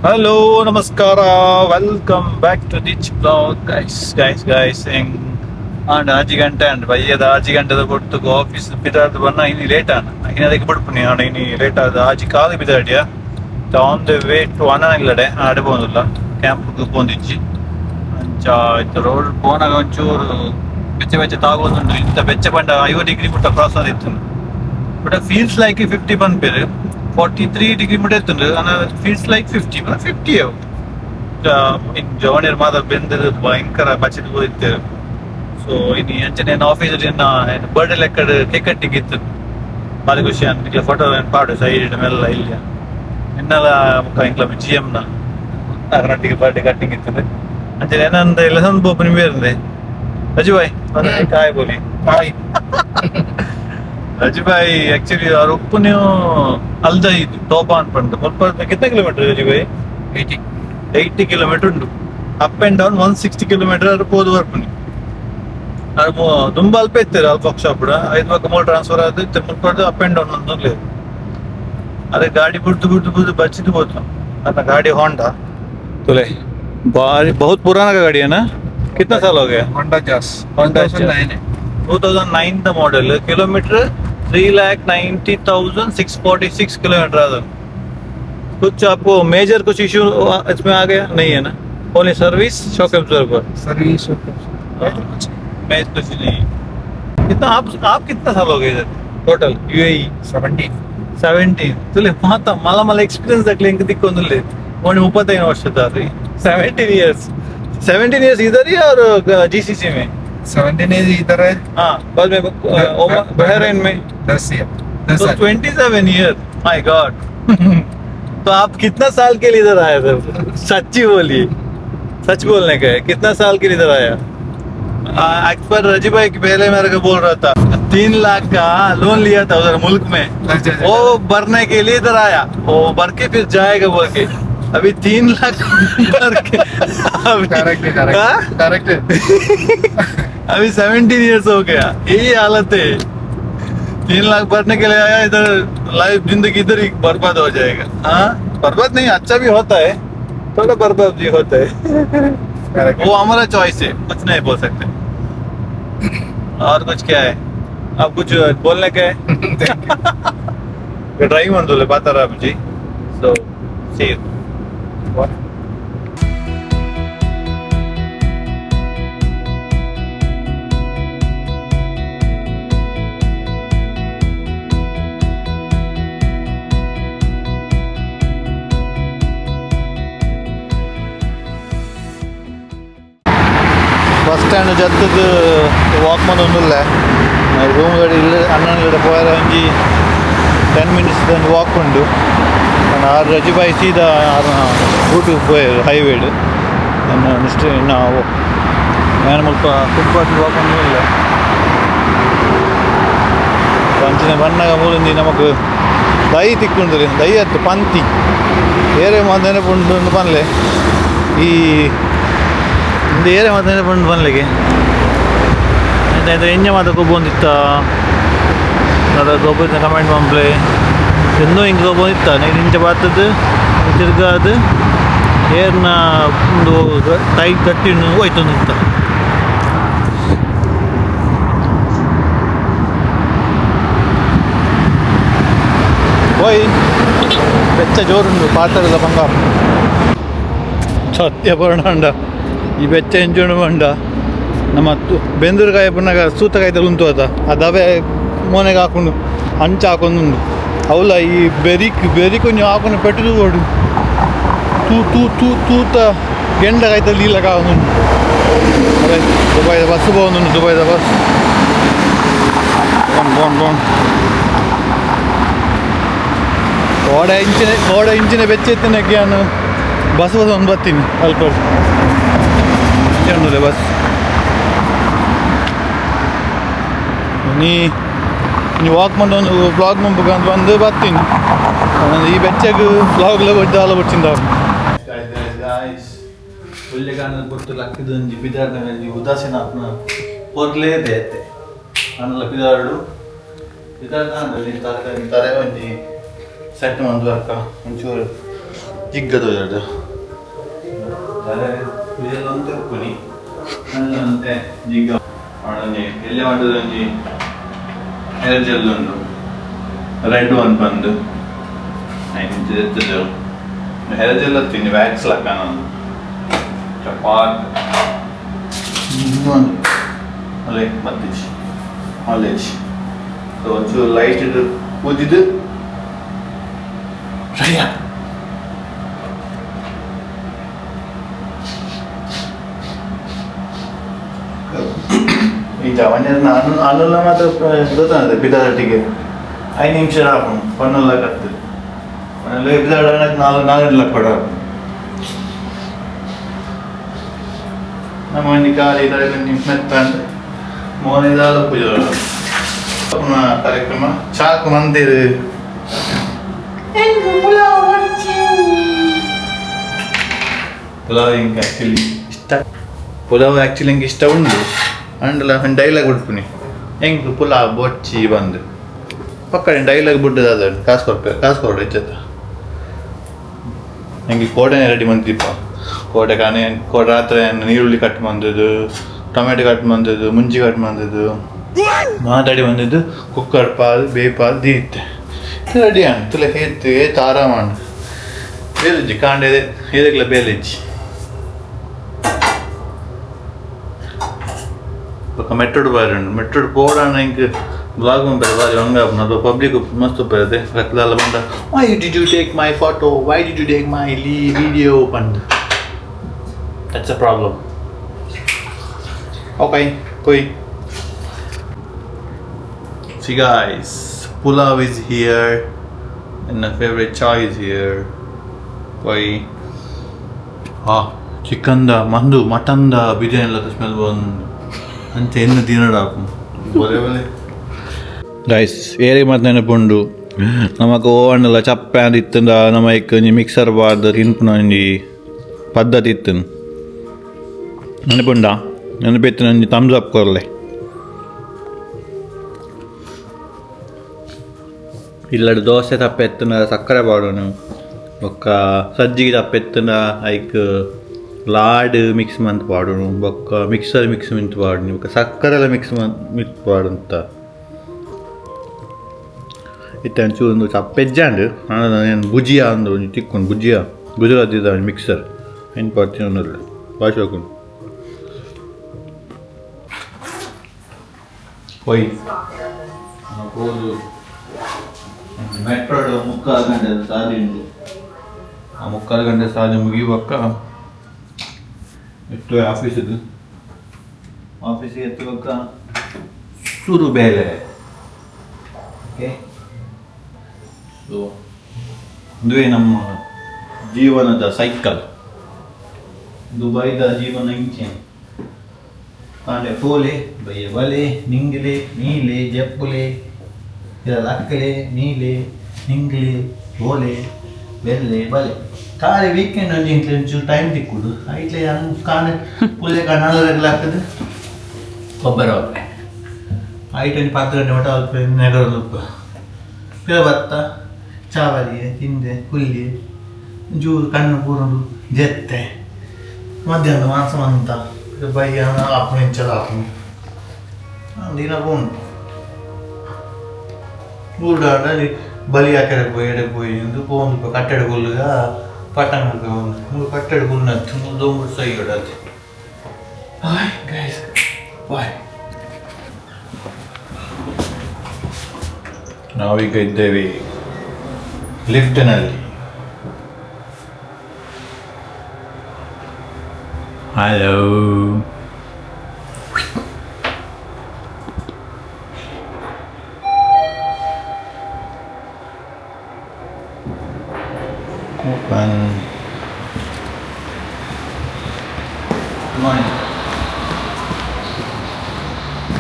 Hello ನಮಸ್ಕಾರ, welcome back to ditch blog. Guys, guys, guys, ಹೆಂಗ್ ಆಂಡ್ ಆಜಿ ಗಂಟೆ ಅಂಡ್ ಬಯ್ಯದ ಆಜಿ ಗಂಟೆದ ಕೊಟ್ಟು ಆಫೀಸ್ ಪಿದಾರ್ದು ಬನ್ನ ಇನಿ ಲೇಟ್ ಆನ ಇನ್ನು ಅದಕ್ಕೆ ಬಿಡ್ಪುನಿ ಆಂಡ ಇನಿ ಲೇಟ್ ಆದ ಆಜಿ ಕಾಲು ಬಿದಾಡಿಯ. ಆನ್ the way to ಅಣ್ಣ ಇಲ್ಲಡೆ ಆಡೆ ಪೋಂದಿಲ್ಲ, ಕ್ಯಾಂಪ್ ಪೋಂದಿಜ್ಜಿ. ಅಂಚ ಇತ್ತ ರೋಡ್ ಪೋನಾಗ ಒಂಚೂರು ಬೆಚ್ಚ ಬೆಚ್ಚ ತಾಗೊಂದುಂಡು. ಇಂತ ಬೆಚ್ಚ ಪಂಡ 50 ಡಿಗ್ರಿ ಮುಟ್ಟ ಕ್ರಾಸ್ ಆದಿತ್ತು, ಬಟ್ ಫೀಲ್ಸ್ ಲೈಕ್ 50 ಪನ್ಪೇರು. 43 ಡಿಗ್ರಿ ಮುಟ್ಟ ಇತ್ತುಂಡು, ಫೀಲ್ಸ್ ಲೈಕ್ 50, 50 ಅವು. ಇನ್ ಜವನಿಯರ್ ಮಾತ ಬೆಂದದು ಭಯಂಕರ ಬಚ್ಚಿದ್ ಹೋಯ್ತು. ಸೊ ಇನ್ನು ಅಂಚನೆ ಆಫೀಸ್ ಬರ್ಡೇ ಲೆಕ್ಕಡ್ ಕೇಕ್ ಕಟ್ಟಿಂಗ್ ಇತ್ತು, ಬಾರಿ ಖುಷಿ ಅಂತ ಫೋಟೋ ಪಾಡು ಸೈಡ್ ಮೆಲ್ಲ ಇಲ್ಲಿ ಇನ್ನೆಲ್ಲ ಮುಖ ಇಂಕ್ಲ ಜಿ ಎಂ ನ ಅದರೊಟ್ಟಿಗೆ ಬರ್ಡೇ ಕಟ್ಟಿಂಗ್ ಇತ್ತು. ಅಂಚನೆ ಏನಂದ ಲೆಸನ್ ಬೋಪು ನಿಂಬೆ ರಜು ಭಾಯ್ ಕಾಯ್ ಬೋಲಿ. ಹಾಯ್. ರಜು ಭಾಯ್, ಆಕ್ಚುಲಿ ಅವ್ರ ಉಪ್ಪು ನೀವು ಅಲ್ದ ಇದು ಟೋಪ ಅನ್ಪಂಡು ಮುಲ್ಪ ಕಿತ್ತ ಕಿಲೋಮೀಟರ್ ರಜು ಭಾಯ್? 80. 80 ಕಿಲೋಮೀಟರ್ ಉಂಟು. Up and down 160 kilometre ಅವ್ರು ಪೋದು ಬರ್ಪುನಿ. ಅದು ದುಂಬ ಅಲ್ಪ ಇತ್ತಾರೆ ಅಲ್ಪ ವರ್ಕ್ಶಾಪ್ ಐದು ಪಕ್ಕ ಮೂರು ಟ್ರಾನ್ಸ್ಫರ್ ಆದ ಇತ್ತೆ ಮುಲ್ಪ ಅಪ್ ಅಂಡ್ ಡೌನ್ ಅಂತ. ಅದೇ ಗಾಡಿ ಬಿಡ್ದು ಬಿಡ್ದು ಬಿಡ್ದು ಬಚ್ಚಿದ್ದು ಹೋತು. ನನ್ನ ಗಾಡಿ होंडा तुले बारी बहुत पुराना गाड़ी है ना? कितना साल हो गया? Honda Jazz. Honda 2009. 2009 the model, kilometre 3,90,646 kilometre आता। कुछ आपको मेजर कुछ इश्यू इसमें आ गया नहीं है ना? Only service, shock absorber. Service. कुछ मैं कुछ नहीं। कितना आप आप कितना साल हो गए इधर टोटल यूएई? 17. 17. ತುಲೆ ಮಾತ ಮಲ ಮಲ ಎಕ್ಸ್ಪೀರಿಯನ್ಸ್ ದಾಖಲೆ ಇಂಕ ದಿಕ್ಕೊಂದಿಲ್ಲ. ಓನ್ಲಿ 35 ವರ್ಷದ 17 इयर्स. 17 इयर्स इधर ही और जीसीसी में? 17 is इधर है. हाँ, बाद में बहरीन में. 10 year. 10 तो साल. 27 ईयर, my God. तो आप कितना साल के लिए इधर आए थे? सच्ची बोलिए, सच बोलने का है। कितना साल के लिए इधर आया? अकबर रजी भाई पहले मेरे को बोल रहा था, 3 लाख का लोन लिया था उधर मुल्क में। अच्छा, अच्छा। वो भरने के लिए इधर आया, वो भर के फिर जाएगा बोल के। अभी 3 लाख भर के अभी करेक्ट. हाँ? Correct, correct. अभी 17 इयर्स हो गया, यही हालत है। 3 लाख भरने के लिए आया इधर, लाइफ जिंदगी इधर ही बर्बाद हो जाएगा। हाँ, बर्बाद नहीं, अच्छा भी होता है, थोड़ा बर्बाद भी होता है। करेक्ट. वो हमारा चॉइस है, कुछ नहीं बोल सकते। और कुछ क्या है? आप कुछ बोलने का है? ड्राइविंग ಒಂದು ಪಾತಾರ जी. So see you. Bus stand ಜತ್ತದ walk ಮಂದೊಂದುಲ್ಲೆ room ಗಾಡಿ ಇಲ್ಲ ಅಣ್ಣನ ಪೋಯರ ಒಂಜಿ 10 ಮಿನಿಟ್ಸ್ ಒಂದು ವಾಕ್ ಉಂಡು. ಆರು ರಜೆ ಬಾಯಿ ಸೀದಾ ಆರು ರೂಟ್ ಪೋಯರು ಹೈವೇಡ್. ನನ್ನ ನೆಕ್ಸ್ಟ್ ನಾವು ನಾನು ಮುಲ್ಪ ಫುಟ್ಪಾತ್ ವಾಕ್ ಇಲ್ಲ. ಅಂಚಿನ ಬಣ್ಣಗ ಮೂಲೊಂಜಿ ನಮಕ್ ದೈ ತಿಕ್ಕುಂಡು, ದೈ ಅತ್ತು ಪಂತಿ ಏರೆ ಮಾತ ನೆನಪುಂಡು ಪನ್ಲೆ. ಈ ಇಂದು ಏರೆ ಮಾತ ನೆನಪುಂಡು ಪನ್ಲೆಗೆ. ಎಂಜ ಮಾತ ಗೊಬ್ಬೊಂದಿತ್ತ ಅದ ಗೊಬ್ಬ ಕಮೆಂಟ್ ಪಂಪ್ಲೆ. ಎಂದೋ ಹಿಂಗೆ ಗೊಬ್ಬೊಂದಿತ್ತ ನೀರು ಇಂಚ ಬಾತದ್ದು ತಿರ್ಗಾದು ಏರ್ನ ಒಂದು ಟೈಟ್ ಗಟ್ಟಿ ಹೋಯ್ತೊಂದಿತ್ತ. ಓಯ್, ಬೆಚ್ಚ ಜೋರುಂಡು ಪಾತ್ರೆಲ್ಲ ಬಂಗಾರ ಸತ್ಯ ಪರ್ಣಂಡ. ಈ ಬೆಚ್ಚ ಎಂಜುಂಡು ಬಂಡ ನಮ್ಮ ಬೆಂದೂರುಕಾಯಿ ಪುನಗ ಸೂತಕಾಯಿ ಉಂಟು ಅದ ಆ ದವೆ ಮೋನೆಗೆ ಹಾಕೊಂಡು ಅಂಚ ಹಾಕೊಂಡು ಅವಲ ಈ ಬೆರಿಕ್ ಬೆರಿ ಕೊಂಚ ಹಾಕೊಂಡು ಪೆಟ್ಟದು ಕೊಡು ತೂ ತೂ ತೂ ತೂತ ಗೆಂಡ ಕಾಯ್ತಲ್ಲಿ ಇಲ್ಲ ಕಾವೊಂದುಂಡು. ಅದೇ ದುಬೈದ ಬಸ್ ಹೋಗುಂಡು, ದುಬೈದ ಬಸ್ ಬೋನ್ ಬೋನ್ ಬೋನ್. ಕೋಡೆ ಇಂಚಿನ ಕೋಡೆ ಇಂಚಿನ ಬೆಚ್ಚ ಇತ್ತಿನಕ್ಕೆ ನಾನು ಬಸ್ ಬಸ್ ಒಂದು ಬರ್ತೀನಿ ಅಲ್ಪ ಉಂಡುಲೆ ಬಸ್. ನೀ ನೀವು ವಾಕ್ ಮಾಡಿ ಒಂದು ಬ್ಲಾಗ್ ಅಂತ ಬಂದು ಬರ್ತೀನಿ. ಈ ಬೆಚ್ಚಗೆ ಬ್ಲಾಗ್ಲ ಬಡ್ಡು ಅಲ್ಲ ಬಚ್ಚಿಂದ. ಒಳ್ಳೆ ಪೊರ್ತು ಲಕ್ಕಿದೊಂಜಿ ಪಿದಾರ್ನ ಒಂಜಿ ಉದಾಸೀನ ಆಪುನ ಪೊರ್ಲೇ ದೇತೆ ಅನಲ ಪಿದಾರ್ಡು ಪಿದಾರ್ದ ತರೆ ತರೆ ಒಂಜಿ ಸೆಟ್ ಮಂದು ಅಕ್ಕ ಒಂಚೂರು ಜಿಗ್ಗ ತೋಜಾಡು ಒಂತೆ ಉಪ್ಪುನಿ ಅಂತೆ ಜಿಗ್ಗ ಒಂಜಿ ಎಲ್ಲೆ ಮಾಡೋದು ಒಂಜಿ ಹೇರ್ ಜೆಲ್ ಉಂಡು ರೆಡ್ ಒನ್ ಬಂದು ಐದು ಹೇರ್ ಜೆಲ್ ಹತ್ತೀನಿ ವ್ಯಾಕ್ಸ್ ಲಕ್ಕ ನಾನು ಚಪಾತ್ ಅಲ್ಲೇ ಮತ್ತಿಜಿ ಕಾಲೇಜ್ ಸೊ ಒಂಚೂರು ಲೈಟ್ ಊದಿದ್ದು ರೆಡಿಯಾ. ಈ ಜವಣ್ಯ ನಾನು ಅನ್ನುಲ್ಲ ಮಾತ್ರ ಗೊತ್ತಾಗ್ತದೆ ಪಿದಾಟಿಗೆ 5 ನಿಮಿಷ ಹಾಕು ಪನ್ನುಲ್ಲ ಕತ್ತದು ಪನ್ನುಲ್ಲ ಪಿದಾಡ ನಾಲ್ಕು ನಾಲ್ಕು ಲಕ್ಷ ಕೊಡ ನಮ್ಮ ಒಂಜಿ ಖಾಲಿ ಒಂಜಿ ಮೆತ್ತಂಡ್ ಮೋನಿದಾಲ ಪೂಜೆ ಕಾರ್ಯಕ್ರಮ ಚಾಕ್ ಮಂದಿರ್ ಪುಲಾವ್ ಹಿಂಗೆ ಆ್ಯಕ್ಚುಲಿ ಇಷ್ಟ. ಪುಲಾವ್ ಆ್ಯಕ್ಚುಲಿ ಹಿಂಗೆ ಇಷ್ಟ ಉಂಡು ಅಂಡಲ ಒಂದು ಡೈಲಾಗ್ ಬಿಡ್ಪುನಿ ಹೆಂಗೆ ಪುಲಾವ್ ಬೊಚ್ಚಿ ಬಂದು ಪಕ್ಕ ಡೈಲಾಗ್ ಬಿಡ್ಡದ ಅದ ಕಾಸು ಕೊಡ್ಬೇಕು ಕಾಸು ಕೊಡು ಇಜ್ಜತ್ತ. ಹೆಂಗೆ ಕೋಟೆನೇ ರೆಡಿ ಬಂದಿಪ್ಪ ಕೋಟೆ ಕಾನೆ ಕೋಟೆ ರಾತ್ರಿ ನೀರುಳ್ಳಿ ಕಟ್ ಬಂದದ್ದು ಟೊಮೆಟೊ ಕಟ್ ಬಂದದ್ದು ಮುಂಚಿ ಕಟ್ ಬಂದದ್ದು ಮಾತಾಡಿ ಬಂದಿದ್ದು ಕುಕ್ಕರ್ ಪಾಲ್ ಬೇಪಾಲ್ ದೀತೆ ರೆಡಿ ತುಲೆ ಹೇತ್ತು ಏತ್ ಆರಾಮ ಬೇಲಿಜ್ಜಿ ಕಾಂಡೆ ಏದಕ್ಲ ಬೇಲಿಜ್ಜಿ ಬೊಕ ಮೆಟ್ರೋಡ್ ಬಾರಿ ಉಂಡು ಮೆಟ್ರೋಡ್ ಪೋಡಾಣ ಇಂಕ್ ಬ್ಲಾಗ್ ಮನ್ಪೆರೆ ಬಾರಿ ಒಂಗ ಆಪುಂಡು ಅಲ್ಪ ಪಬ್ಲಿಕ್ ಮಸ್ತ್ ಉಪ್ಪೆರೆ ರಕ್ದಾಲ ಬಂಡ why did you take my photo, why did you take my Lee video ಪಂದ್. That's a problem. Okay, ಕೊಯ್. See guys, pulao is here and my favorite chai is here. Koi chicken the ಮಂದು mutton the biryani ಎಲ್ಲ smell ಬಂದು ಅಂಚ ಎನ್ನು ತಿನ್ನಡ ಬಲೆ ಬಲೆ. Guys ಏರಿ ಮತ್ತೆ ನೆನಪುಂಡು ನಮಕ್ ಓವಣ್ಣಲ ಚಪ್ಪೆ ಅಂದ್ ಇತ್ತಂಡ ನಮ್ಮ ಇಕ್ ಒಂಜಿ ಮಿಕ್ಸರ್ ಬಾರ್ದು ತಿನ್ಪುನ ಒಂಜಿ ಪದ್ಧತಿ ಇತ್ತು ನೆನಪುಂಡ ನೆನಪಿತ್ತು ಒಂಜಿ ಥಮ್ಸ್ ಅಪ್ ಕೊರ್ಲೆ. ಇಲ್ಲಡ್ ದೋಸೆ ತಪ್ಪೆತ್ತುನ ಸಕ್ಕರೆ ಪಾಡುನು ಬೊಕ್ಕ ಸಜ್ಜಿಗೆ ತಪ್ಪೆತ್ತುನ ಐಕ್ ಲಾಡ್ ಮಿಕ್ಸ್ ಮಂತ್ ಪಾಡುನು ಬೊಕ್ಕ ಮಿಕ್ಸರ್ ಮಿಕ್ಸ್ ಮಿಂತ್ ಪಾಡುನಿ ಬೊಕ್ಕ ಸಕ್ಕರೆಲ ಮಿಕ್ಸ್ ಮಿಕ್ಸ್ ಪಾಡುಂತ ಇತ್ತೆ ಒಂಚೂರು ಒಂದು ಚಪ್ಪೆಜ್ಜಾಂಡ್ ನಾನು ಭುಜಿಯಾ ಅಂದು ಒಂಜಿ ತಿಕ್ಕುಂಡು ಭುಜಿಯಾ ಗುಜರಾತಿದ ಒಂಜಿ ಮಿಕ್ಸರ್ ಐನ್ ಪಾಡ್ತೀನಿ ಒಂದಲ್ಲ ಭಾಷೆ ಹಾಕೊಂಡು ಪೊಯ್ ಪೋದು ಮೆಟ್ರೋಡ್ ಮುಕ್ಕಾಲು ಗಂಟೆ ಸಾಲಿ ಉಂಟು. ಆ ಮುಕ್ಕಾಲು ಗಂಟೆ ಸಾಲಿ ಮುಗಿಯುವಕ್ಕ ಎತ್ತು ಆಫೀಸಿದ್ದು ಆಫೀಸಿಗೆ ಎತ್ತುವಕ್ಕ ಶುರು ಬೇಲೆ. ಓಕೆ, ಸೊ ಇದುವೇ ನಮ್ಮ ಜೀವನದ ಸೈಕಲ್ ದುಬೈದ ಜೀವನ ಇಂಚೆ ಕಾಂಡೆ ಪೋಲೆ ಬಯ್ಯ ಬಲೆ ನಿಂಗಿಲೆ ನೀಲೆ ಜಪ್ಪುಲೆ ಲಕ್ಕಲೆ ನೀಲೆ ನಿಂಗ್ಲೆ ಬೋಲೆ ಬೆಲ್ಲೆ ಬಲೆ ಕಾಲೆ ವೀಕೆಂಡ್ ಒಂಜಿ ಇಂಟ್ಲೆ ಒಂಚೂರು ಟೈಮ್ ತಿಕ್ಕುಡು ಐಟ್ಲೆ ಕಾಂಡೆ ಪುಲ್ಲೆ ಕಾಂಡೆ ಆಗ್ತದೆ ಕೊಬ್ಬರಿ ಒಪ್ಪೆ ಐಟ್ ಒಂಜಿ 10 ಗಂಟೆ ಮಟ್ಟ ಅಲ್ಪ ನೆಗರೊಂದು ಉಪ್ಪು ಪಿರ ಬತ್ತ ಚಾವಲಿಗೆ ತಿಂದೆ ಕುಲ್ಲಿ ಒಂಚೂರು ಕಣ್ಣು ಪೂರೊಂದು ಜೆತ್ತೆ ಮಧ್ಯಾಹ್ನ ಮಾಂಸ ಮಂತ ಬಯ್ಯ ಆಪುನ ಇಂಚಲ ಆಪುನು ದಿನ ಪೋಂಡು ಊರ್ಡಾಂಡ ಬಲಿ ಹಾಕರೆ ಪೋಯಿ ಎಡೆ ಪೋಯಿ ಇಂದು ಪೋಂದು ಕಟ್ಟಡ ಗುಲ್ಲುಗ ಪಟ್ಟಂಗ ಮೂರು ಕಟ್ಟಡ ಗುಲ್ನತ್ತು ಮೂರು ದೊಂಬು ಸೈ ಹೊಡತ್ತೆ. Hi guys, bye. ನಾವೀಗ ಇದ್ದೇವೆ ಲಿಫ್ಟ್ನಲ್ಲಿ. ಹಲೋ. Open. Good morning.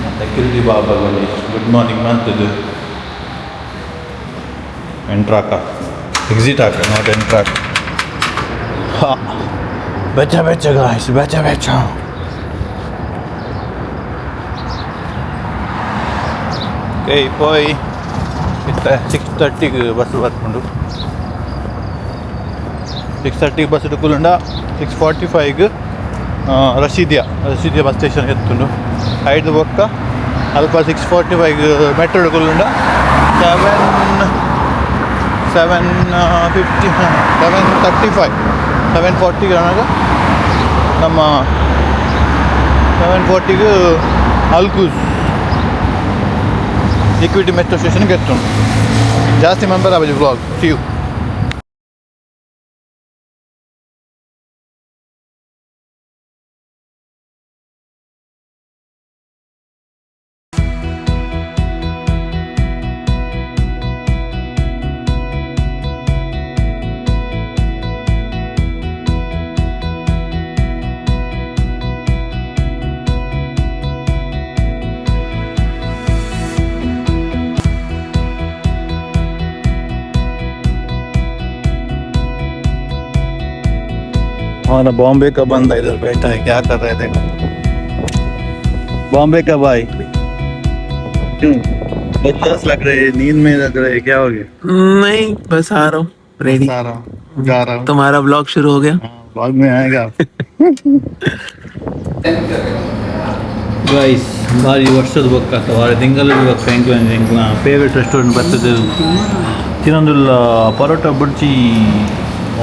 ಮತ್ತೆ ಕಿರ್ದಿ ಬಾಬಾ ಗುಡ್ ಮಾರ್ನಿಂಗ್ ಮಂತದ್ದು ಎಂಟ್ರಾಕ ಎಕ್ಸಿಟ್ ಹಾಕ not ಎಂಟ್ರಾಕ. ಹಾ ಬೆಚ್ಚ ಬೆಚ್ಚ ಗಾಯ್ಸ್ ಬೆಚ್ಚ ಬೆಚ್ಚ. ಏಯ್ ಪೋಯ್ ಇತ್ತ 6:30 ಬಸ್ ಬರ್ಕೊಂಡು. 6:30 bus ಕುಲ್ಲುಂಡ 6:45 ರಶೀದಿಯಾ ರಶೀದಿಯಾ ಬಸ್ ಸ್ಟೇಷನ್ ಎತ್ತುಂಡು. ಐದು ಬೊಕ್ಕ ಅಲ್ಪ 6:45 ಮೆಟ್ರೋ ಕುಲ್ಲುಂಡ 7:50, 7:35, 7:40 ಅನಾಗ ನಮ್ಮ 7:40 ಅಲ್ಕೂಸ್ ಇಕ್ವಿಟಿ ಮೆಟ್ರೋ ಸ್ಟೇಷನ್ಗೆ ಎತ್ತುಂಡು. ಜಾಸ್ತಿ ಮೆಂಬರ್ ಆಬಜಿ vlog. C you. हमारा बॉम्बे का बंदा इधर बैठा है, क्या कर रहे थे बॉम्बे का भाई? क्यों बदमाश लग रहे है, नींद में लग रहे है, क्या हो गया? नहीं, बस आ रहा हूँ, रेडी। आ रहा हूँ, जा रहा हूँ। तुम्हारा ब्लॉग शुरू हो गया। ब्लॉग में आएगा। ಗೈಸ್, ಭಾರಿ ವರ್ಷದ ಬೊಕ್ಕ ವಾರ ತಿಂಗಳ ಬೊಕ್ಕ ಎಂಕ್ಲ ಎಂಕ್ಲ ಫೇವ್ರೆಟ್ ರೆಸ್ಟೋರೆಂಟ್ ಬರ್ತದೆ. ತಿನ್ನೊಂದುಲ್ಲ paratha bhurji,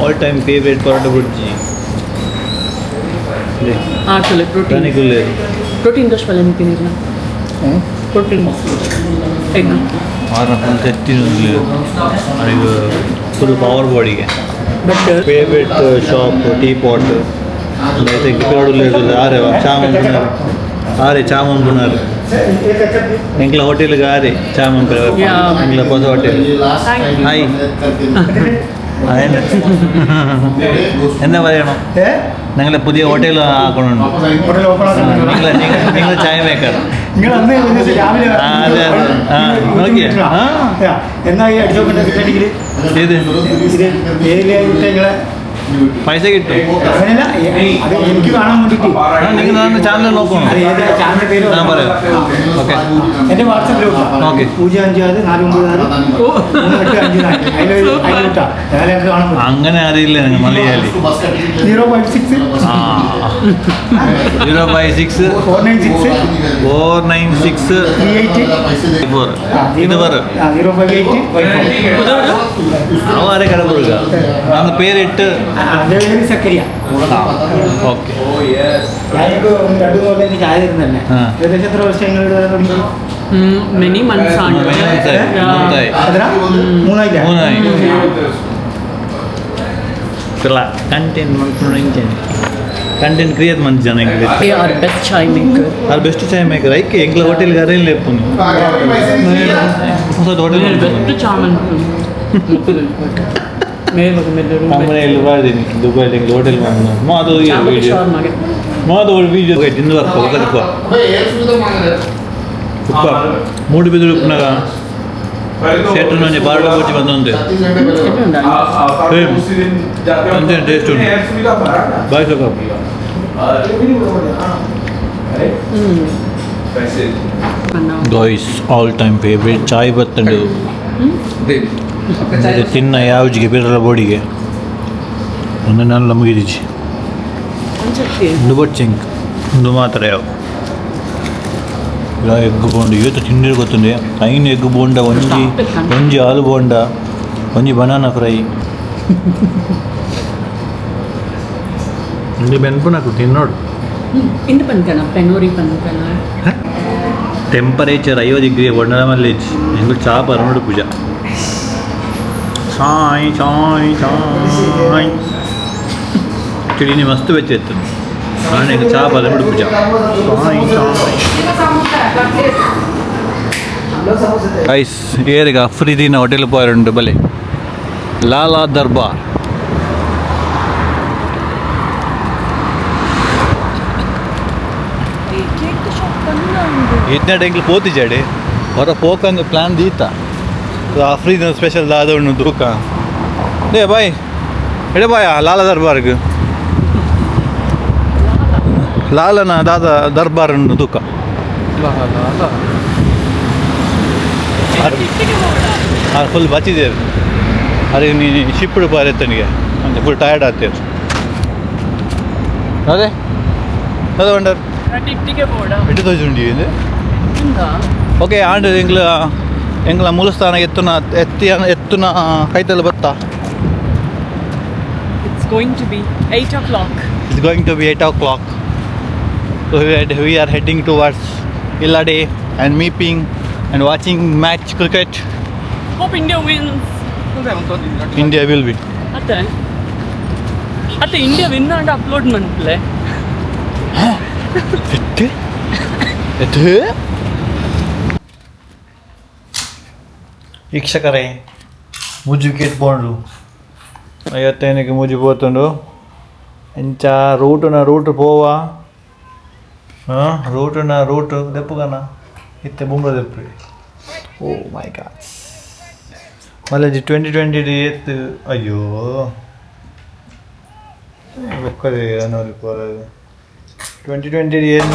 all time favourite parotta bhurji. Actually protein. ತನಿಕುಲ್ಲೇರು. Protein ದೋಷ ಪಲ್ಲೆ ತಿನ್ನಿಲ್ಲ, ಪ್ರೋಟೀನ್ ಎಗ್. ವಾರ ಫುಲ್ ತಿನ್ನೊಂದು ಇದು ಫುಲ್ ಪವರ್ ಬಾಡಿಗೆ. But favourite shop tea pot అయితే ಪಿರಡುಲ್ಲೇರು. ಆರೆ ಚಾ ಮನ್ಪುನಾರು, ಆರೆ ಚಾ ಮನ್ಪುನಾರು. ಎಂಕ್ಲ ಹೋಟೆಲ್ಗೆ ಆರೆ ಚಾ ಮನ್ಪುನಾರು. Yeah. ಎಂಕ್ಲ ಹೊಸ ಹೋಟೆಲ್. ഹായ്. എന്താ പറയണം? ഞങ്ങളെ പുതിയ ഹോട്ടൽ ആക്കണുണ്ട്. നിങ്ങൾ നിങ്ങൾ ചായ മേക്കർ. നിങ്ങൾ അന്ന് ഒരു ദിവസം രാവിലെ ആ, അതെ, അതെ. ആ, നോക്കിയേ? ആ. എന്നാ ഈ അടിച്ചു നോക്കണ്ടെങ്കിൽ ഏത്? ഇത് ഏതിലെ നിങ്ങളെ പൈസ കിട്ടും. അങ്ങനെയല്ല, അത് എനിക്ക് കാണാൻ വേണ്ടിട്ട്. നിങ്ങൾ ചാനൽ നോക്കണം. അത് ഏതാ ചാനലിന്റെ പേര്? ഞാൻ പറയാം. ഓക്കെ. എന്റെ വാട്സാപ്പിൽ. ഓക്കെ. 056 496 3854. അതിലൊരു അതിൽ വിട്ടാ എന്നാലേ എനിക്ക് കാണാൻ പറ്റും. അങ്ങനെ അറിയില്ല നിങ്ങൾ മലയാളി. 056. ആ, 056. 496. 496. 38. 4 ഇത് പറ. 05854. അവരെ കടപ്പുറക്ക அந்த പേരിട്ട്. എന്റെ പേര് സക്കരിയ. ഓക്കെ. ഞാനിപ്പോ രണ്ടു മൂന്ന് കൊല്ലം എനിക്ക് ചായ തരുന്നതന്നെ. ആ. ഏകദേശം എത്ര വർഷം നിങ്ങൾ ഇവിടെ തുടങ്ങി? Many months ആണ്. Many months ആയി. മൂന്നായി. എത്ര, മൂന്നായില്ല? മൂന്നായി. Content content create ಮಂತ್ ಜನ. They are best chai maker. ಅದು ಬೆಸ್ಟ್ ಚಾಯ್ ಮೇಕರ್ ಐಕೆ. ಎಂಗ್ಲ ಹೋಟೆಲ್ ಅರೇನು ಲೇಪುನು ಹೊಸ ಹೋಟೆಲ್. ಬೆಸ್ಟ್ ಚಾ ಮೇಲ್. ಇಲ್ಲಿ ಬಾರ್ದಿನಿ ದುಬೈ ಎಂಗ್ಲ ಹೋಟೆಲ್ ಮಾದು ವಿಡಿಯೋ ಮಾದು ವಿಡಿಯೋ ತಿಂದು ಬರ್ಪ ఒకదిಪ್ಪ ಉಪ್ಪ ಮೂಡು ಬಿದ್ರು ಉಪ್ಪನಾಗ ಶೆಟ್ರು ಒಂಜಿ ಬಾರಡ ಬೂಚಿ ಬಂದೊಂದು ಅಂತೆ ಟೇಸ್ಟ್ ಉಂಟು. ಬಾಯ್ ಸೊಕ್ಕ. Guys, all time favourite chai ಬತ್ತಂಡು. ಇದು ತಿನ್ನ ಯಾವ್ಜಿಗೆ ಬಿರಲ ಬೋಡಿಗೆ ಒಂದು ನನ್ನ ಮುಗಿದಿಜಿ. ಒಂದು ಬೊಚ್ಚಿಂಕ್ ಒಂದು ಮಾತ್ರ ಯಾವ ಇಲ್ಲ. ಎಗ್ ಬೋಂಡ ಇವತ್ತು ತಿಂದಿರು ಗೊತ್ತುಂಡೆ. ಐನು ಎಗ್ ಬೋಂಡ, ಒಂಜಿ ಒಂಜಿ ಆಲು ಬೋಂಡ, ಒಂಜಿ ಬನಾನಾ ಫ್ರೈ. ಒಂದು ಬೆನ್ಪುನಕು ತಿನ್ನೋಡು. ಇಂದು ಪನ್ಕನ ಪೆನೋರಿ ಪನ್ಕನ. Temperature 50 degree ಒಣ್ಣದ ಮಲ್ಲೇಜ್. ಎಂಗು ಚಾ ಬರೋಡು ಪೂಜಾ ಚಾಯ್ ಚಾಯ್ ಚಾಯ್ ಚಿಡಿನಿ ಮಸ್ತ್ ಬೆಚ್ಚ ಇತ್ತು. ನಾನು ಚಾ ಬರೋಡು ಪೂಜಾ ಚಾಯ್ ಚಾಯ್. ಗೈಸ್, ಏರಿಗ ಅಫ್ರಿದಿನ ಹೋಟೆಲ್ ಪೋಯರುಂಡು ಬಲೆ ಲಾಲಾ ದರ್ಬಾರ್. ಇದ್ನಾಡ ಎಂಕ್ಲು ಪೋತಿಜಾಡೆ ಹೊರ ಪೋಕಂದು ಪ್ಲಾನ್ ದೀತ. ಅಫ್ರಿದಿನ ಸ್ಪೆಷಲ್ ದಾದ ಉಂಡು ತೂಕ. ಡೇ ಬಾಯ್, ಎಡೆ ಬಾಯ್ ಲಾಲಾ ದರ್ಬಾರ್ಗ್ ಲಾಲನ ದಾದ ದರ್ಬಾರ್ ಉಂಡು ತೂಕ. ಫುಲ್ ಬಚ್ಚಿದೆ. ಅರೆ, ನೀನು ಶಿಪ್ಪುಡು ಪಾರೆತ್ತನಿಗೆ. ಅಂಚ ಫುಲ್ ಟಯರ್ಡ್ ಆತೀರ್. ಅದೇ ಅದೇ ವಂಡರ್. ಇಟ್ಟಿಗೆ ಬೋಡ. ಎಟ್ಟು ತೋಜುಂಡಿ ಇದು. ಓಕೆ, ಆಂಡ್ ಎಂಗ್ಲ ಎಂಗ್ಲ ಮೂಲಸ್ಥಾನ ಎತ್ತುನ ಎತ್ತಿ ಎತ್ತುನ ಕೈತಲ್ ಬತ್ತ. It's going to be 8 o'clock. It's going to be 8 o'clock. So we are heading towards Illade and meeting and watching match cricket. Hope India wins. India will win. ಅತ್ತೆ ಅತ್ತೆ, ಇಂಡಿಯಾ ವಿನ್ and upload ಮನ್ಪ್ಲೆ. ಎತ್ತೆ ಎತ್ತೆ. ವೀಕ್ಷಕರೇ, 3 wicket ಪೋಂಡು. 55ಕ್ಕೆ 3 ಪೋತುಂಡು. ಎಂಚ ರೂಟುನ route Pova? ಹಾಂ, ರೂಟುನ route ದೆಪ್ಪುಗನ ಇತ್ತೆ ಬುಮ್ರ ದೆಪ್ಪು. ಓ ಮೈ god! ಮಲ್ಲಜಿ 20 20 ಏತ್? ಅಯ್ಯೋ, ಬೊಕ್ಕದೆ ಅನ್ನೋಲಿ ಪೋರ. 20 20 ಏನು?